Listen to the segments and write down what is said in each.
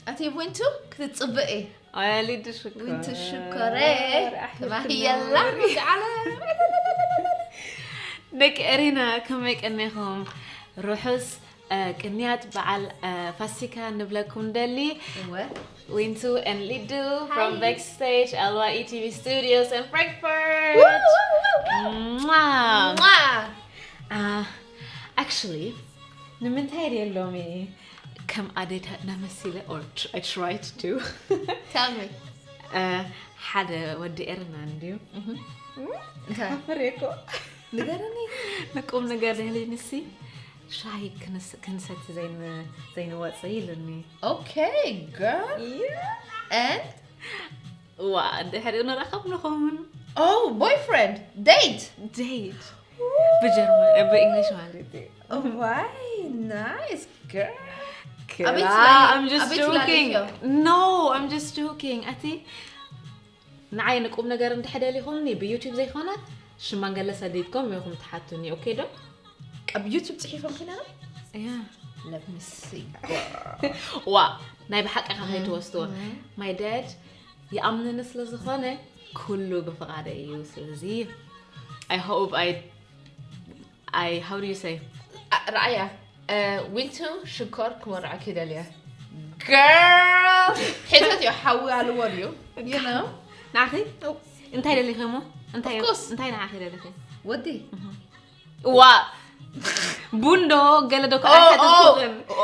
ኣቲ ዊንቱ ክትጽብእ እየ። ኣያ ሊዱ ሽኮር ዊንቱ ሽኮረ ኣሕልፍቲ ተባህየላ ነውሪ። መግዓለ ደቂ ኤሪና ከመይ ቀኒኹም? ርሑስ እ፣ ቅንያት በዓል እ፣ ፋሲካ ንብለኩም ደሊ። እወ Wintu and Lidu from Hi. Backstage L Y E T V Studios in Frankfurt. Mwah. ዋ Uh, actually ንምንታይ ድየ ሎሚ ከም ኣዴታትና መሲለ or tr- I tried to tell me uh, ሓደ ወዲ ኤርና እንድዩ እንታይ ካፍር እኮ ንገረኒ ንቁም ነገር ደሊ ንሲ ሻሂ ክንስ- ክንሰቲ ዘይን- ዘይንወፅእ ኢሉኒ okay girl and ዋ ድሕሪኡ ንራኸብ ንኸውን oh boyfriend date date ብጀርመን ብእንግሊሽ ማለት እዩ why nice girl ክላ ኣበይ ትላለይ? I'm just ኣበይ ትላለይ joking እዮ? No I'm just joking ኣቲ ንዓይ ንቁም ነገር እንድሕደል ይኹምኒ ብዩቱብ ዘይኮነ ሽማን ገለ ሰዲድኩም ኢኹም ትሓቱኒ okay ዶ ኣብ ዩቱብ ፅሒፎም ኪና yeah let me see ዋ ናይ ብሓቂ ካብ ከይትወስድዎ my dad ይኣምንኒ ስለ ዝኾነ ኩሉ ብፍቓደ እዩ ስለዚ I hope I I how do you say ረኣያ ዊንቱ ሽኮር ክመርዓኪ ደልያ girl ሒተት እዩ ሓዊ ኣልዎ ድዩ you know ንዓኺ እንታይ ደሊኺ እሞ እንታይ Of course. እንታይ ንዓኺ ደሊኺ ወዲ ዋ ቡን ዶ ገለ ዶ Oh, oh,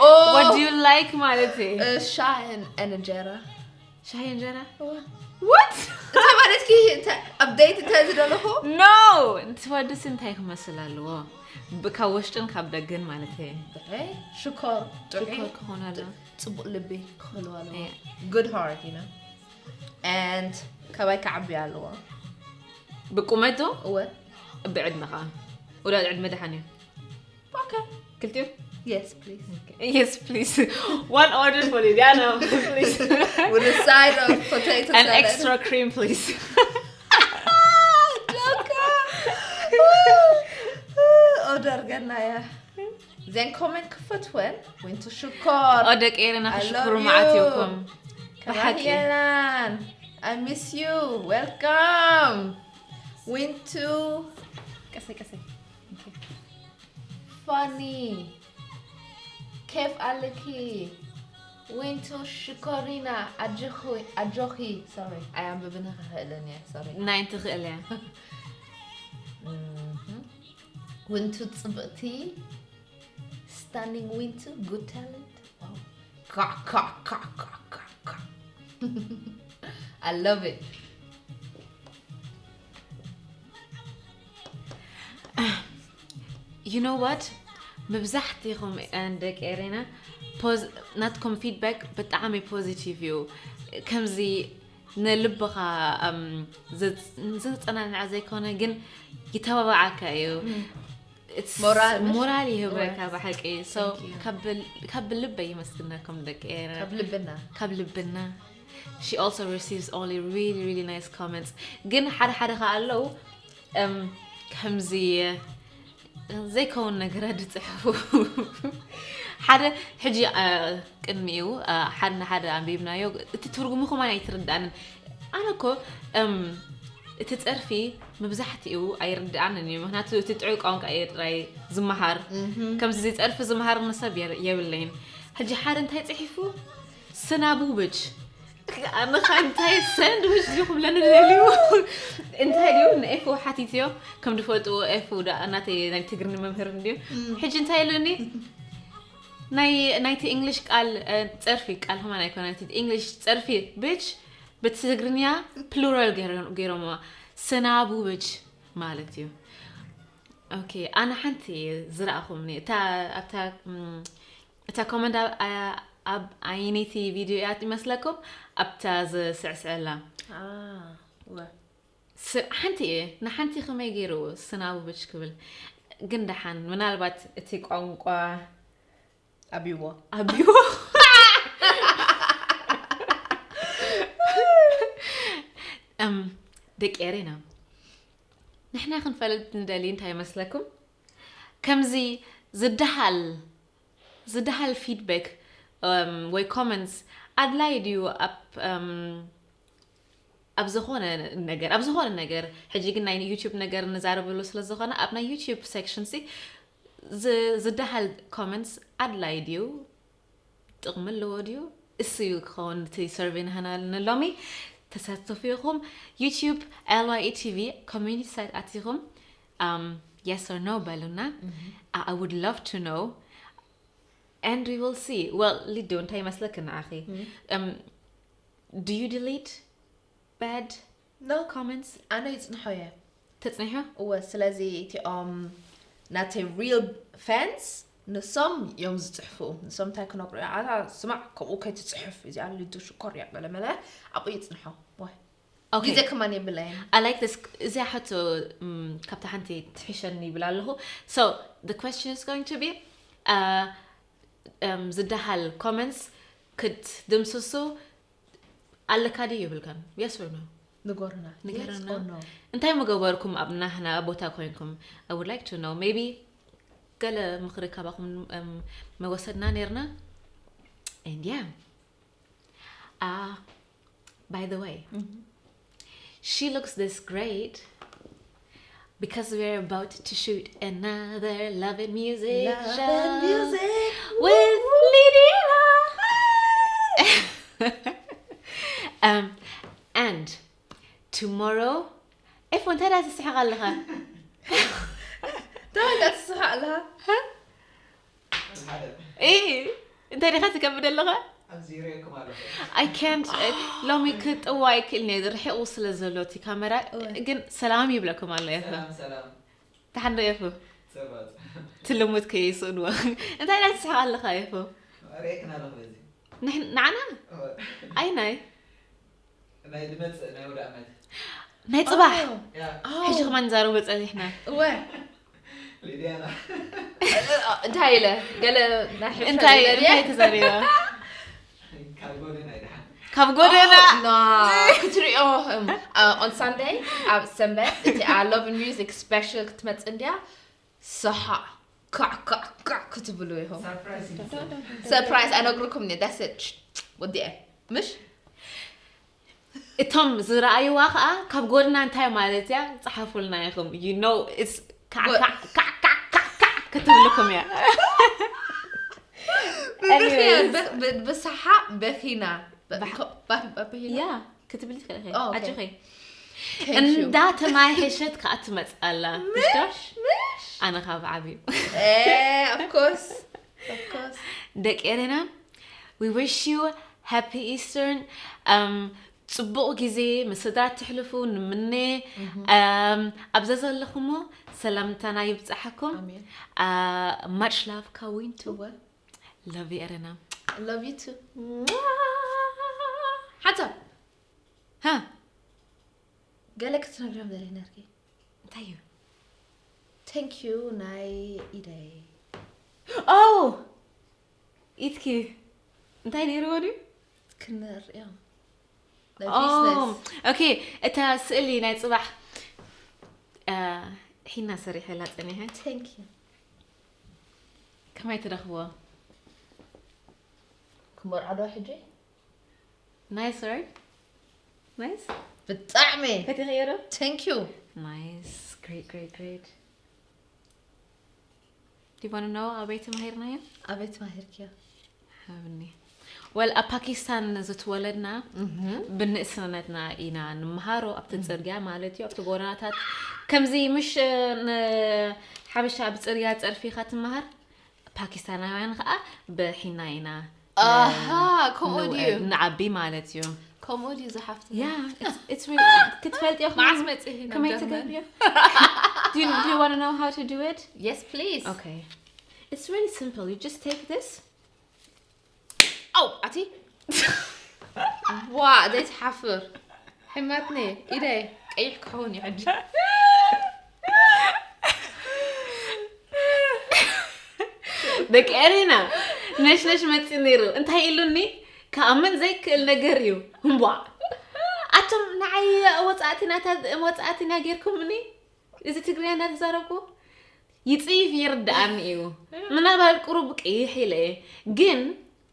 oh. What do you like ማለት እዩ ሻሂን እንጀራ ሻሂ እንጀራ what እንታይ ማለትኪ ኣብ date እንታይ ዝደለኹ no እቲ ወድስ እንታይ ክመስል ኣለዎ ካብ ውሽጥን ካብ ደግን ማለት እዩ ሽኮር ጥዑይ ሽኮር ክኾን ኣለዎ ፅቡቅ ልቢ ክህልዋ ኣለዎ Yeah. good heart you know and ካባይ ክዓቢ ኣለዎ ብቁመት ዶ እወ ብዕድመ ከዓ ውላድ ዕድመ ደሓን እዩ okay ክልቲኡ yes please Yes, please. One order for Liliana, please. with a side of potato An salad extra cream, please. ዶካ ኦደር ገናያ ዘን ኮመንት ክፈትወን ዊንቱ ሽኮር ኦ ደቂ ኤረና I love ክሽክሩ you. መዓት ይኹም ከማን የላን I miss you welcome ዊንቱ ቀሰይ ቀሰይ ፋኒ ኬፍ ኣለኪ ዊንቱ ሽኮሪና ኣጆኺ ኣጆኺ sorry ኣይ ኣንብብን ክኽእልን እየ sorry ናይ እንትኽእል እያ ዊንቱ ጽብቕቲ stunning ዊንቱ good talent I love it You know what? መብዛሕትኹም ደቂ ኤሬና ናትኩም ፊድባክ ብጣዕሚ ፖዚቲቭ እዩ። ከምዚ ንልብኻ ዘጸናንዐ ዘይኮነ ግን ይተባባዓካ እዩ። ሞራል ይህበካ ብሓቂ። ካብ ልበይ ይመስግነኩም ደቂ ኤረ። ካብ ልብና። She also receives only really really nice comments. ግን ሓደ ሓደ ከ ኣለዉ ከምዚ ዘይከውን ነገራት ዝፅሕፉ ሓደ ሕጂ ቅድሚኡ ሓደ ንሓደ ኣንቢብናዮ እቲ ትርጉሙ ከማን ኣይትርዳንን ኣነ እኮ እቲ ፀርፊ መብዛሕትኡ ኣይርድኣንን እዩ ምክንያቱ እቲ ጥዑይ ቋንቋ እየ ጥራይ ዝመሃር ከምዚ ፀርፊ ዝመሃር ንሰብ የብለይን ሕጂ ሓደ እንታይ ፅሒፉ ስናቡብች ኣነኻ እንታይ ሰንድዊች ድዩ ክብለኒ ደልዩ እንታይ ድዩ ንኤፉ ሓቲትዮ ከም ዝፈልጥዎ ኤፉ ዳ እናተይ ናይ ትግርኒ መምህር እንድዩ ሕጂ እንታይ ኢሉኒ ናይ ናይቲ እንግሊሽ ቃል ጸርፊ ቃል ከማን ኣይኮነ ናይቲ እንግሊሽ ጸርፊ ብች ብትግርኛ ፕሉራል ገይሮምዋ ስናቡብች ማለት እዩ ኦኬ ኣነ ሓንቲ ዝረኣኹምኒ እታ ኣብታ እታ ኮመንት ኣብ ኣየነይቲ ቪድዮ እያ ይመስለኩም ኣብታ ዝስዕስዐላ ሓንቲ እየ ንሓንቲ ከመይ ገይሩ ስናቡብች ክብል ግን ደሓን ምናልባት እቲ ቋንቋ ኣብይዎ ኣብይዎ ደቂ ኤሬና ንሕና ክንፈልጥ ንደሊ እንታይ ይመስለኩም ከምዚ ዝደሃል ዝደሃል ፊድባክ ወይ ኮመንትስ ኣድላይ ድዩ ኣብ እም፣ ኣብ ዝኾነ ነገር ኣብ ዝኾነ ነገር ሕጂ ግን ናይ ዩቲዩብ ነገር ንዛረበሉ ስለ ዝኾነ ኣብ ናይ ዩቲዩብ ሴክሽን ሲ ዝ- ዝደሃል ኮመንትስ ኣድላይ ድዩ ጥቕሚ ኣለዎ ድዩ እሱ እዩ ክኸውን እቲ ሰርቬይ ንሃናልና ሎሚ ተሳተፉ ኢኹም ዩቲዩብ ኤልዋይ ቲቪ ኮሚኒቲ ሳይት ኣቲኹም yes or no በሉና I would love to know and we will see well ሊዶ እንታይ ይመስለክ ንዓኺ um, do you delete bad no comments ኣነ ይፅንሖ እየ ተፅኒሖ እወ ስለዚ እቲኦም ናተይ ሪል ፋንስ ንሶም እዮም ዝፅሕፉ ንሶም እንታይ ክነግሩ እዮም ኣታ ስማዕ ከምኡ ከይትፅሕፍ እዚኣ ሊዱ ሽኮር እያ ገለመለ ኣብኡ ይፅንሖ ወይ Okay. ግዜ ከማን የብለይን I like this እዚኣ ሕቶ ም፣ ካብታ ሓንቲ ትሕሸኒ ይብል ኣለኹ so the question is going to be uh, um, ዝደሃል comments ክትድምስሱ ኣለካ ድዩ የብልካን yes or no ንገሩና ንገሩና። Yes or no? እንታይ ምገበርኩም ኣብ ናህና ቦታ ኮይንኩም I would like to know maybe ገለ ምኽሪ ካባኹም um, መወሰድና ነርና and yeah uh, by the way she looks this great because we're about to shoot another Love and Music Love show and music. with Lydia. um, and tomorrow ኤፎ እንታይ ዳ ትስሕቕ ኣለኻ እንታይ ትስሓቅ ኣለኻ እ እንታይ ዲኻ ትከብድ ኣለኻ ኣብዚ ይርእየኩም ኣለኹ። I can't ሎሚ ክጥዋ ኣይክእልን እየ ርሒቑ ስለ ዘሎ እቲ ካሜራ ግን ሰላም ይብለኩም ኣሎ የፈ ሰላም ሰላም ተሓንዶ የፈ ሰባት ትልሙት ከይስእንዎ እንታይ ናይ ትስሕቕ ኣለኻ የፈ ርእየክን ኣለኹ በዚ ንሕን- ንዓና ኣይናይ ናይ ዝመፅእ ናይ ወደ ዓመት ናይ ፅባሕ ያ ሕጂ ከማን ንዛረቡ በፀኒሕና እወ ሊድያና እንታይ ኢለ ገለ ናይ ሕርሻ እንታይ ገለ ድየ? እንታይ ተዛሪባ ካብ ጎደና ይድሓን ካብ ጎደና No, ክትሪኦ on Sunday ኣብ ሰንበት እቲ Love and Music special ክትመጽእ እንድያ ሰሓ ካዕ ካዕ ካዕ ክትብሉ ኢኹም ሰርፕራይዝ ሰርፕራይዝ ኣነግርኩም ኒ that's it ወዲአ ምሽ እቶም ዝረኣይዋ ከዓ ካብ ጎድና እንታይ ማለት እያ ፀሓፉልና ኢኹም you know it's ካዕ ጎ- ካዕ ካዕ ካዕ ካዕ ካዕ ክትብልኩም እያ ብብኽያ Anyways. ብ- ብ- ብሰሓቕ በኺና በ- ባሕ- ባ- ባ- በኺና ያ ክትብሊ ትኽእል ኢኺ Oh, okay. ኣጆኺ Thank you. እንዳተማይሐሸት ከዓ ትመፅእ ኣላ ትሽቶሽ ምሽ ኣነ ካብ ዓብዩ Eh, of course of course ደቂ ኤሬና we wish you happy Easter um, ፅቡቕ ግዜ ምስ ስድራ ትሕልፉ ንምነ um, ኣብዛ ዘለኹሞ ሰላምታና ይብፃሐኩም ኣሜን uh, much love ካዊንቱ እወ love you ኤሬና love you too ሓንሳብ ሃ ገለ ክትነግርዮም ደለይ ነርኪ እንታይ እዩ thank you ናይ ኢደይ oh ኢትኪ እንታይ ነይርዎ ድዩ ክንርእዮም ናይ business okay እታ ስእሊ ናይ ፅባሕ እ፣ ሒና ሰሪሐላ ፀኒሐ thank you ከመይ ትረኽብዎ ክመርዖ ዶ ሕጂ nice right nice ብጣዕሚ ፈቲኽዮ ዶ thank you nice great great great do you want to know ኣበይ ተማሂርናዮ ኣበይ ተማሂርክዮ ሃብኒ well ኣብ ፓኪስታን ዝተወለድና ብንእስነትና ኢና ንምሃሮ ኣብቲ ፅርግያ ማለት እዩ ኣብቲ ጎደናታት ከምዚ ምሽ ንሓበሻ ብፅርግያ ፀርፊኻ ትመሃር ፓኪስታናውያን ከዓ ብሒና ኢና ኣሃ ከምኡ ድዩ ንዓቢ ማለት እዩ ከምኡ ድዩ ዝሓፍት yeah it's- it's really ክትፈልጥዮ መዓስ መፅእ ከመይ ትገብርዮ do you, do you want to know how to do it yes please okay it's really simple you just take this ኣው ኣቲ ዋ ዘይትሓፍር ሕማትኒ ኢደይ ቀይሕ ክኸውን እዩ ሕጂ ደቂ ኤሬና ነሽነሽ መፂ ነይሩ እንታይ ኢሉኒ ክኣምን ዘይክእል ነገር እዩ እምቧ ኣቶም ንዓይ ወፃእቲ ናታ ወፃእቲ ና ጌርኩምኒ እዚ ትግርኛ እናተዛረብኩ ይፅይፍ ይርድኣኒ እዩ ምናልባት ቁሩብ ቅይሕ ኢለ እየ ግን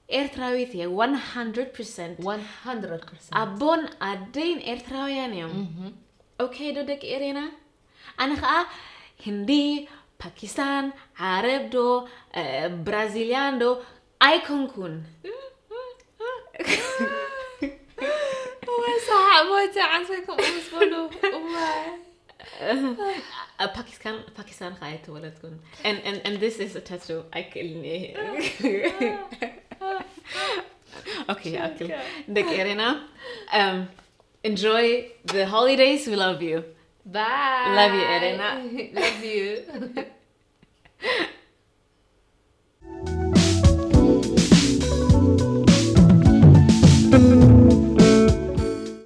ኤርትራዊት እየ one hundred percent። One hundred percent። ኣቦን ኣደይን ኤርትራውያን እዮም። ኦኬ ዶ ደቂ ኤሬና? ኣነ ከዓ ህንዲ፣ ፓኪስታን፣ ዓረብ ዶ፣ ብራዚልያን ዶ ኣይኮንኩን። ወሳሓ ሞተ ዓንሰይ ከምኡ ምስ በሉ እዋይ። ፓኪስታን ፓኪስታን ከዓ ኣይተወለድኩን። And this is a tattoo። ኣይክእልን እየ። ኦኬ ይኣክል። ደቂ ኤሬና፣ um, enjoy the holidays. We love you. Bye. Love you, ኤሬና። Love you.